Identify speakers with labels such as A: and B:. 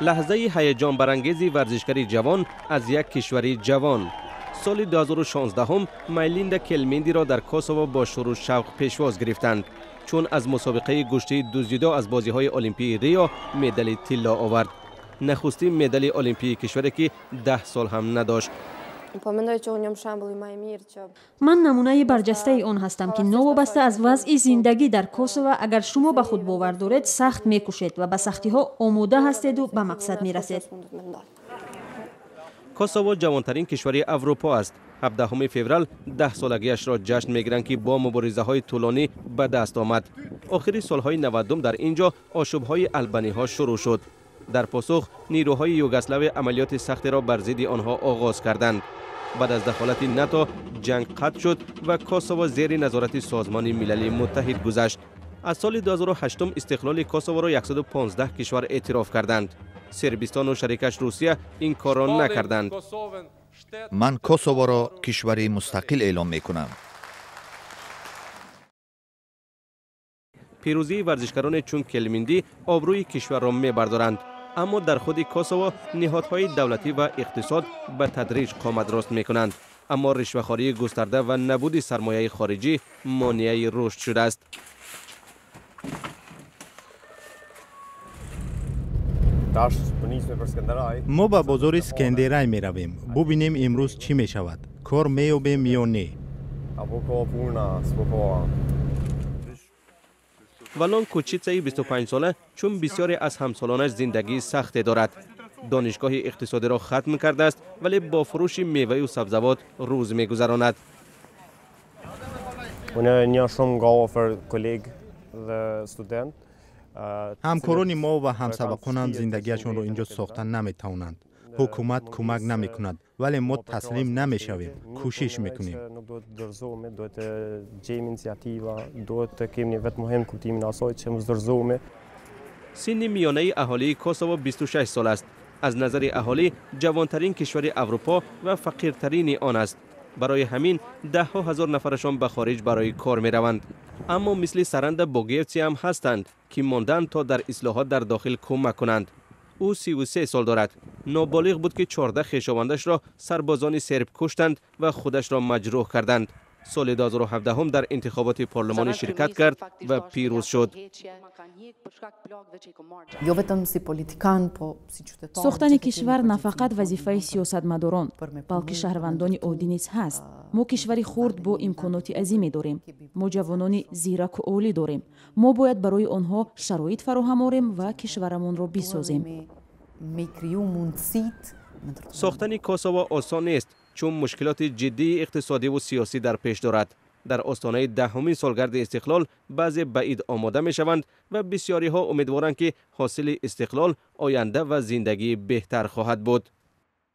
A: Лаҳзаи ҳаяҷонбарангези варзишгари ҷавон аз як кишвари ҷавон. Соли 2016 Майлинда Келмендиро дар Косово бо шуру шавқ пешвоз гирифтанд, чун аз мусобиқаи гӯштии дуздидо аз бозиҳои Олимпии Рио медали тилло овард. Нахустин медали олимпии кишваре ки 10 сол ҳам надошт.
B: Ман намунаи барҷастаи он ҳастам, ки новобаста аз вазъи зиндагӣ дар Косово, агар шумо ба худ бовар доред, сахт мекӯшед ва ба сахтиҳо омода ҳастеду ба мақсад мерасед.
A: Косово ҷавонтарин кишвари Аврупо аст. 17 феврал 10-солагиашро ҷашн мегиранд, ки бо муборизаҳои тӯлонӣ ба даст омад. Охири солҳои 90 дар ин ҷо ошӯбҳои албаниҳо шурӯъ шуд. Дар посух нирӯҳои Югославия амалиёти сахтеро бар зидди онҳо оғоз карданд. Баъд аз дахолати НАТО ҷанг қатъ шуд ва Косово зери назорати Созмони Милали Муттаҳид гузашт. Аз соли 2008 истиқлоли Косоворо 115 кишвар эътироф карданд. Сербистону шарикаш Русия ин корро накарданд.
C: Ман Косоворо кишвари мустақил эълон мекунам.
A: Пирӯзии варзишгароне чун Келминдӣ обрӯи кишварро мебардоранд, аммо дар худи Косово ниҳодҳои давлатӣ ва иқтисод ба тадриҷ қомат рост мекунанд. Аммо ришвахории густарда ва набуди сармояи хориҷӣ монеаи рушд шудааст.
D: Мо ба бозори Скендерай меравем, бубинем имрӯз чӣ мешавад, кор меёбем ё не.
A: Валон Кучитсаи 25-сола чун бисёре аз ҳамсолонаш зиндагии сахте дорад. Донишгоҳи иқтисодиро хатм кардааст, вале бо фурӯши меваю сабзавот рӯз мегузаронад.
D: Ҳамкорони мо ва ҳамсабақонам зиндагиашонро инҷо сохта наметавонанд. Ҳукумат кӯмак намекунад, вале мо таслим намешавем, кӯшиш мекунем.
A: Синни миёнаи аҳолии Косово 26 сол аст. Аз назари аҳолӣ ҷавонтарин кишвари Аврупо ва фақиртарини он аст. Барои ҳамин даҳҳо ҳазор нафарашон ба хориҷ барои кор мераванд. Аммо мисли Саранда Богевтси ҳам ҳастанд, ки монданд то дар ислоҳот дар дохил кӯмак кунанд. Ӯ 33 сол дорад. Ноболиғ буд, ки 14 хешовандашро сарбозони серб куштанд ва худашро маҷрӯҳ карданд. Соли 2017 дар интихоботи парлумонӣ ширкат кард ва пирӯз шуд.
E: Сохтани кишвар на фақат вазифаи сиёсатмадорон, балки шаҳрвандони оддӣ низ ҳаст. Мо кишвари хурд бо имконоти азиме дорем. Мо ҷавонони зираку олӣ дорем. Мо бояд барои онҳо шароит фароҳам орем ва кишварамонро бисозем.
A: Сохтани Косово осон нест, чун мушкилоти ҷиддии иқтисодиву сиёсӣ дар пеш дорад. Дар остонаи 10-умин солгарди истиқлол баъзе ба ид омода мешаванд ва бисёриҳо умедворанд, ки ҳосили истиқлол оянда ва зиндагии беҳтар хоҳад буд.